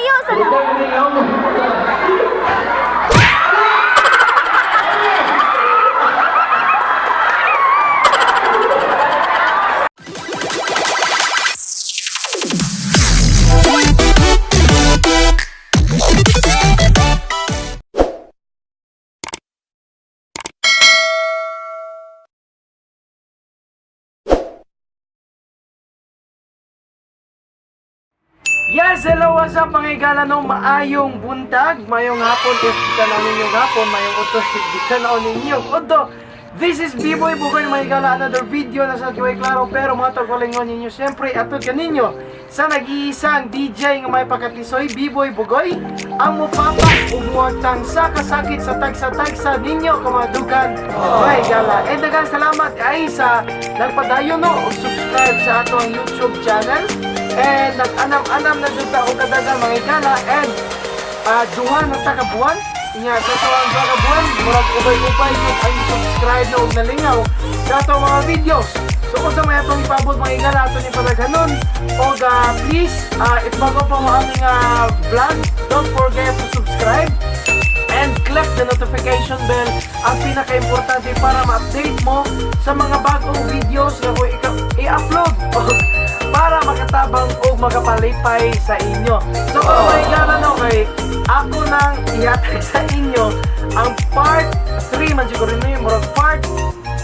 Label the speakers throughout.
Speaker 1: Kalayo sa na.
Speaker 2: Yes, hello, what's up, mga higala, no? Maayong buntag, maayong hapon if di ka na ninyong hapon, maayong uto if di ka na ninyong uto. This is B-Boy Bugoy, mga higala, another video na sa Giway Klaro, pero mga tagwalingon ninyo, siyempre, atod kaninyo sa nag-iisang DJ nga may pakatisoy, B-Boy Bugoy, ang mupapas ug muagtang sa kasakit sa tagsa-tagsa ninyo kamadugan, mga higala. And daghang salamat ay sa nagpadayon, no, ug subscribe sa atong YouTube channel. And nag-anam-anam na jud ta og kadagan, mga higala, and duha na ta ka buwan. Nya sa ato ang duha ka buwan, murag ubay-ubay jud ang subscribe na og nalingaw sa ato mga videos. So unsa may atong ipabot, mga higala, ato ni padaghanon og please, if bago pa mo aming vlog, don't forget to subscribe and click the notification bell, ang pinaka-importante para ma-update mo sa mga bagong videos na ko i-upload para makatabang o makapalipay sa inyo. So, oh my God, ano, kay ako nang ihatag sa inyo ang part 3 man siguro ni, murag part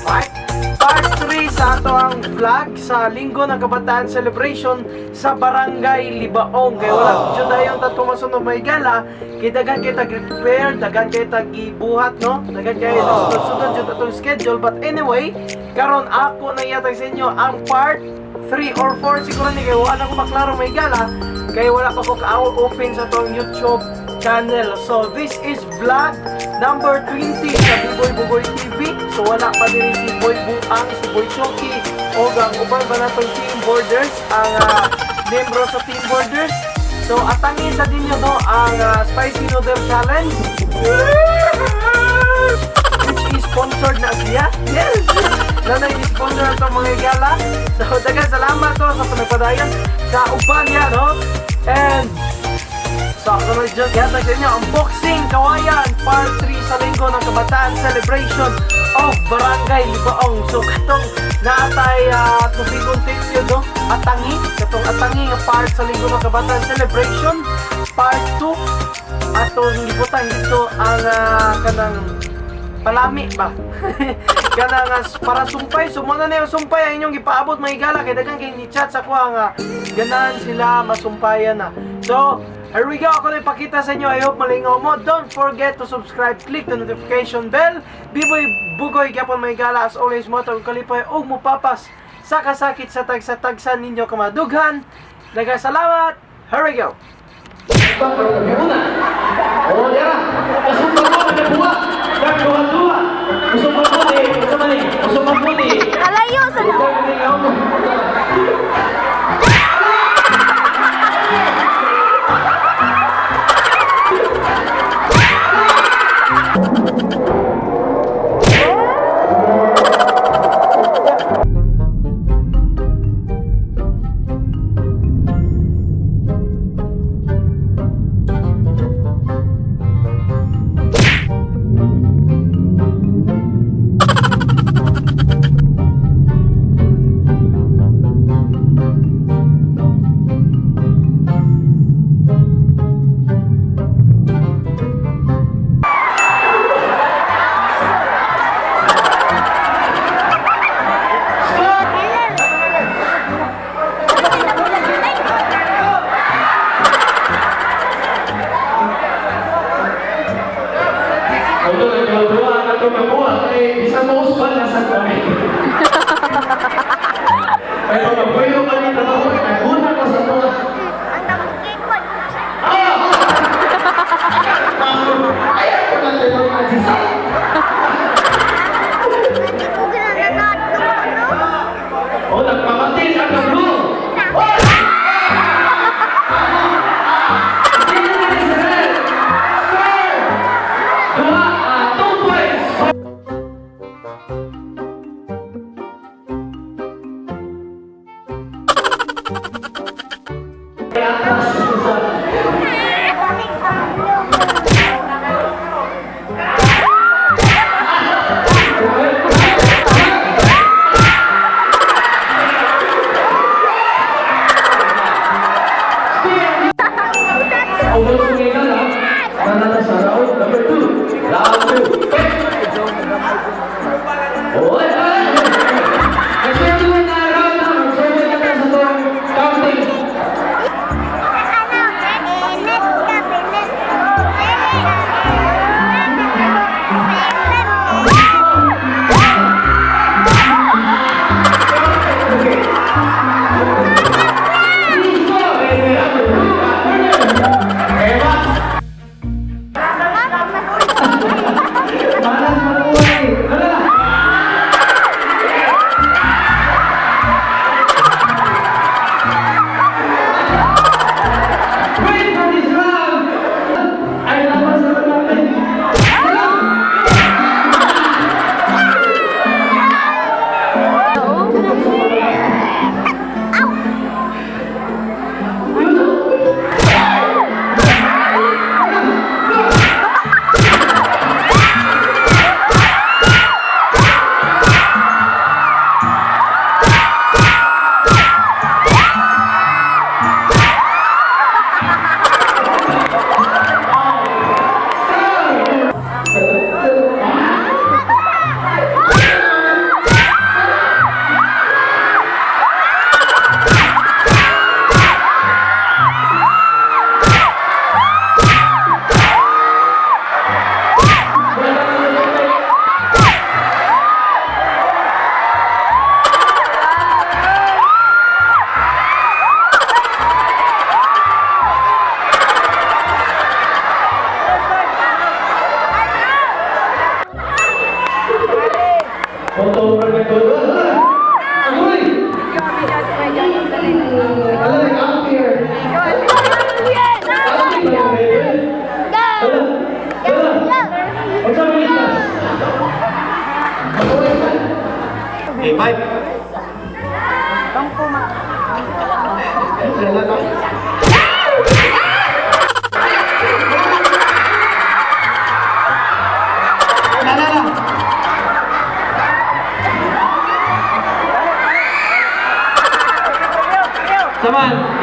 Speaker 2: 5, part 3 sa ato ang vlog sa Linggo ng Kabataan Celebration sa Barangay Libaong. Kaya wala jud dayon ta tumasunod, may gala, kay daghan kay tag prepare, daghan kay tag gibuhat, no? Daghan kay nagsunod-sunod jud atong schedule. But anyway, karon ako na ihatag sa inyo ang part 3 or 4 siguro ni, kay wala ko maklaro, may gala, kay wala pa ko ka-open sa atong YouTube channel. So this is vlog number 20 sa B-Boy Bugoy TV. So wala pa diri si Boy Buang, si Boy Chucky o ang uban ba natong Team Borders, ang membro sa Team Borders. So atangin sa ninyo, no, ang Spicy Noodle Challenge which is sponsored na siya. Yes! Na sponsor itong mga higala. So, daghang salamat to sa panagpadayon sa uban niya, no? And so, ako na dyan, ihatag sa inyo ang Boxing Kawayan Part 3 sa Linggo ng Kabataan Celebration of Barangay Libaong. So, katong naatay to be continued, no? Atangi, katong atangi nga part sa Linggo ng Kabataan Celebration Part 2. Atong gibutang dito ang kanang palami ba? Kanang para sumpay. So muna na yung sumpay ang inyong gipaabot, mga higala, kay daghan kay ni chat sa kuha nga ganahan sila masumpayan na. So, here we go. Ako na ipakita sa inyo. I hope malingaw mo. Don't forget to subscribe. Click the notification bell. B-Boy Bugoy gyapon, mga higala. As always, mo tong kalipay og mupapas sa kasakit sa tagsa-tagsa ninyo kamadughan. Daghang salamat. Here we go.
Speaker 3: Oh, yara. Kasumpay mo, nagabuwa. Nagduha-duha. Usumpay mo ni, unsa man ni? Usumpay mo ni.
Speaker 1: Kalayo sa na.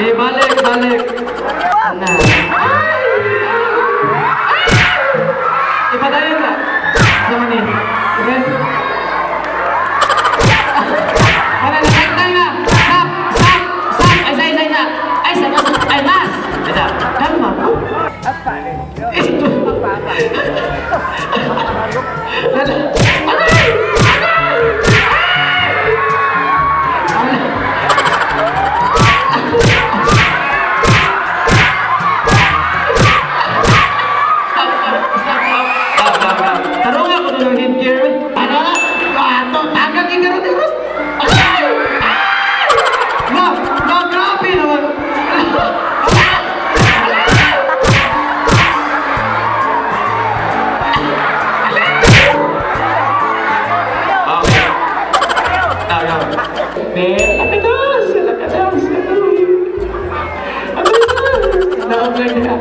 Speaker 3: Eh, balik, balik. Na. Ipadayon na. Sa mani. Okay? Wala na, kahit tayo na. Stop, stop, stop. Ay, sa, isa, isa. Ay, sa, ay, mas. Ito. Kalma ko. Ito. Aray! Aray! Aray! Stop, stop, stop. Stop, stop, stop. Tarong ako doon ng headgear. Ano na? Ato, tagang ikaroon ikaroon. Ay! Ay! Ma, ma, grabe naman. Okay. Stop, stop. Ben, apitos! Apitos! Apitos! Naka-vlog na.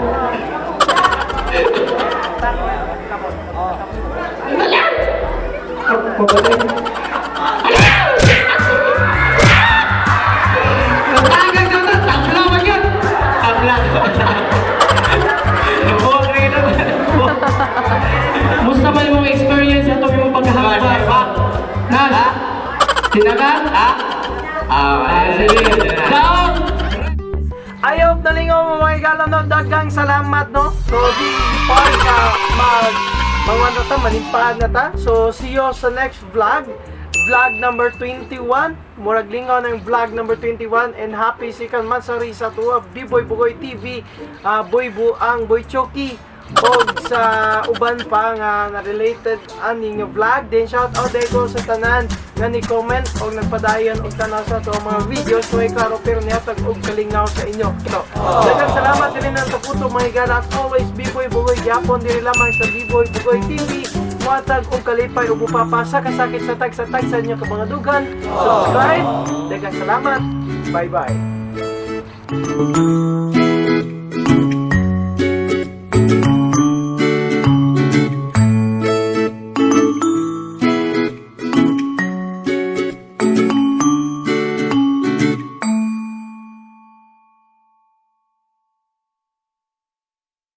Speaker 3: Pabalik. Natagal na na, tabla man yun. Tabla. Nabuwag rin naman. Musta man imong experience sa itong imong pagkahakbay? Nas? Tinaka? Ah, sige. Down!
Speaker 2: Ayaw nalingaw mo, mga higala, no, daghang salamat, no. So di part na mag mga ano ta, manimpaan na ta. So see you sa next vlog. Vlog number 21. Murag lingaw ng vlog number 21 and happy second monthsary sa tuwa B-Boy Bugoy TV, Boy Buang, Boy Choki og sa uban pa nga na related ani nga vlog. Then shout out ko sa tanan nga ni comment og nagpadayon og tanaw sa ato mga videos. May klaro pero nihatag og kalingaw sa inyo. So daghang salamat din ng tuputo, mga higala. As always, B-Boy Bugoy gyapon diri lamang sa B-Boy Bugoy TV, muhatag og kalipay ug upapa sa kasakit sa tag sa inyo ka mga dugan. Subscribe. Daghang salamat. Bye bye.